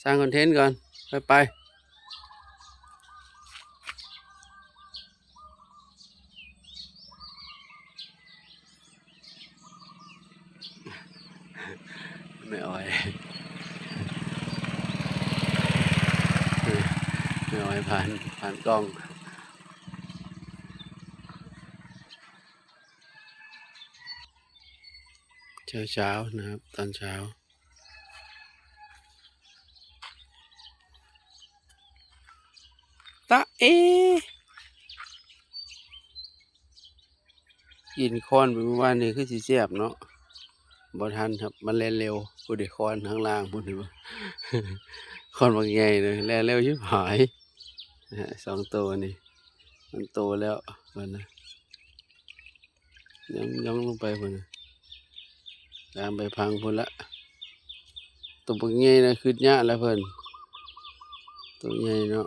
ຕັ້ງຄອນເທັນກ່ອນ ຄ່ອຍໄປ. ແມ່ອ້ອຍ ແມ່ອ້ອຍຜ່ານ ຜ່ານກ້ອງ. ເຊົ້າໆ ນະຄັບ ຕອນເຊົ້າ. ຕະເອ ກິນຄອນໄປມື້ວານນີ້ຄືຊິແຊບເນາະ. ບໍ່ທັນຄັບ ມັນແລ່ນເລັວ. ຜູ້ໃດຄອນທາງລ່າງພຸ້ນ ເຫັນບໍ່? ຄອນບັກໃຫຍ່ເລີຍ ແລ່ນເລັວຊິບຫາຍ. ສອງໂຕນີ້ ມັນໂຕແລ້ວເພິ່ນນະ. ຍ່ອງ ຍ່ອງລົງໄປພຸ້ນນະ ຕາມໄປພັງພຸ້ນລະ. ໂຕບັກໃຫຍ່ນະ ຄຶດຍາກລະເພິ່ນ ໂຕໃຫຍ່ເນາະ.